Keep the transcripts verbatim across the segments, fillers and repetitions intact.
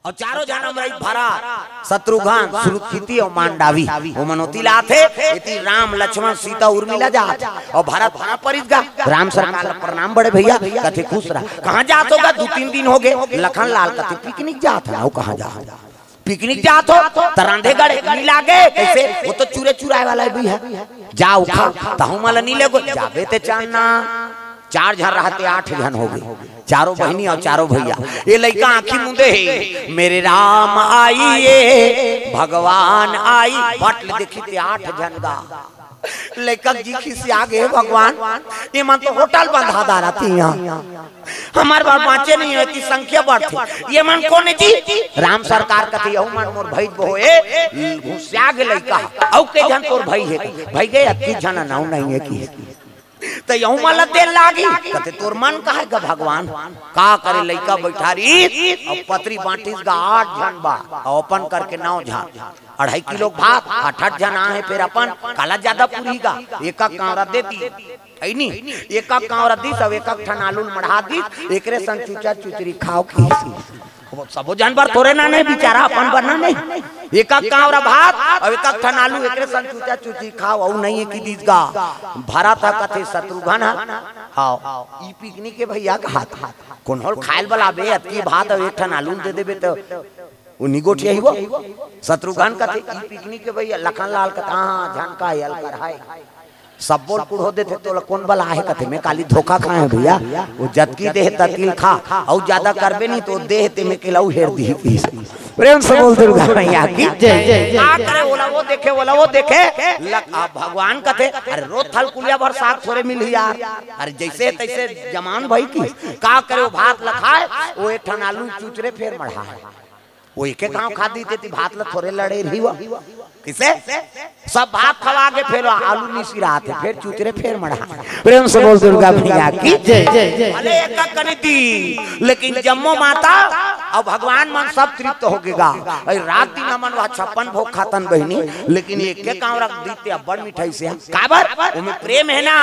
अउ चारों झन अमरई, भरत, शत्रुघ्न, श्रुतकीर्ति अउ मांडवी, ओमन ओती ल आथे। एती राम, लक्ष्मण, सीता, उर्मिला जात हे। अउ भरत वहां परिस गा, राम सरकार ला प्रणाम बड़े भइया। कथे खुश रह। कहां जात हो गा? दू तीन दिन होगे। लखन लाल कथे पिकनिक जात हन। अउ कहां जात हो? पिकनिक जात हो त रांधे गड़े नी लागे। कइसे? ओ तो चुरे चुराय वाला भी हे। जा उखा, तहूं मन ला नी लेगो। जाबे ते चालना। चार झन रहते आठ झन होगे, चारों बहिनी अउ चारों भइया। ए लइका आंखी मूंदे हे, मेरे राम आइए, भगवान आइए। बट ले देखिस ते आठ झन गा। लइका के जी खिसिया गे, भगवान, एमन तो होटल बंधा डारत हे इहां। हमर बर बांचे नहीं होय कि संख्या बढ़थे। एमन कोन हे जी? राम सरकार कथे, एहू मन मोर भइया बहिनी हे। घुसिया गे लइका। अउ के झन तोर भइया हे? भइया गे अतकी झन अउ नहीं हे कि। त एहू मन ला दे ल लागही। कथे तोर मन कहे गा भगवान। का करे, लइका बइठा रहिस, अउ पतरी बांटिस गा, आठ झन बर, अउ अपन करके नौ झन। अढ़ाई किलो भात, आठ आठ झन आहे, फेर अपन काला जादा पुरही गा। एक एक कांवरा दे दिस, हे नी? एक एक कांवरा दिस, अउ एक एक ठन आलू ल मढ़ा दिस, एकरे संग चुचा चुचरी खाव कहिस। सबो झन बर थोरे ना नहीं, बिचारा अपन बर ना नहीं। एक एक कांवरा भात अउ एक एक ठन आलू, एकरे संग चुचा चुचरी खाव, अउ नहीं हे कि दिस गा। भरत ह कथे, शत्रुघ्न ह, हाव, ई पिकनिक के भइया कहात हे। कोनो ल खाय ल बलाबे, अतकी भात अउ एक ठन आलू ल दे देबे त ओ नी गोठियाही वो। शत्रुघ्न कथे, ई पिकनिक के भइया। लखन लाल कथे, हां, झन का यल कर हे। सबो ल कुढ़ो देथे, तोला कोन बलाय हे? कथे, मैं काली धोखा खाय हंव भइया, ओ जतकी देहे ततकी ल खा, अउ जादा करबे नी त ओ देहे ते में के ल अउ हेर दिही कहिस। प्रेम से बोल दुर्गा मैया की जय। का करे, ओला ओ देखे, ओला ओ देखे। लक-, आ, भगवान कथे, अरे रोज थलकुलिया भर साग थोरे मिलही यार। अरे जइसे तइसे जमान भई कि का करे, ओ भात ल खाय, ओ एक ठन आलू चुचरे फेर मढ़ाय। ओ एके घांव खा दिस ते भात ल थोरे लड़े रही वो। कइसे? सब भात खवा के फेर आलू मिसिरात हे, फेर चुचरे फेर मढ़ा। प्रेम से बोल दुर्गा मैया की जय। भले एक एक कनी दिस, लेकिन जम्मो माता अउ भगवान मन सब तृप्त होगे गा। अरे रात दिन हमन वह छप्पन भोग खातन बहिनी, लेकिन एक एक कांवरा दिस ते अब्बड़ मिठाई से। काबर? ओमे प्रेम हे ना,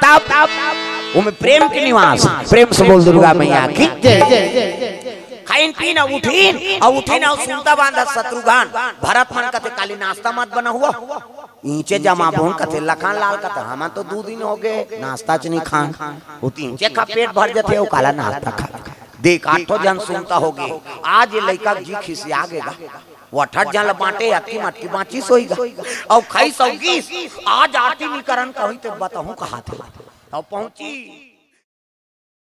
तब, तब ओमे प्रेम के निवास। प्रेम से बोल दुर्गा मैया की जय। खाइन पीन अउ उठिन, अउ उठिन अउ सुनता बांधा शत्रुघ्न। भरत मन कथे, काली नाश्ता मत बनाहू वो। ईंचे जमाबोन कथे, लखन लाल कथे, हमन तो दू दिन होगे नाश्ता च नी खान। ओ तीन चे खा पेट भर जथे, ओ काला नाश्ता खा। देख, आठो झन सुनता होगे। आज ए लइका के जी खिसिया गे गा। ओ अठठ झन ल बांटे, अतकी मटकी बांचिस होही गा। अउ खाइस अउ गीस, आज आरती नी करन कहिथे, बताहूं कहाथे। अउ पहुंचिस।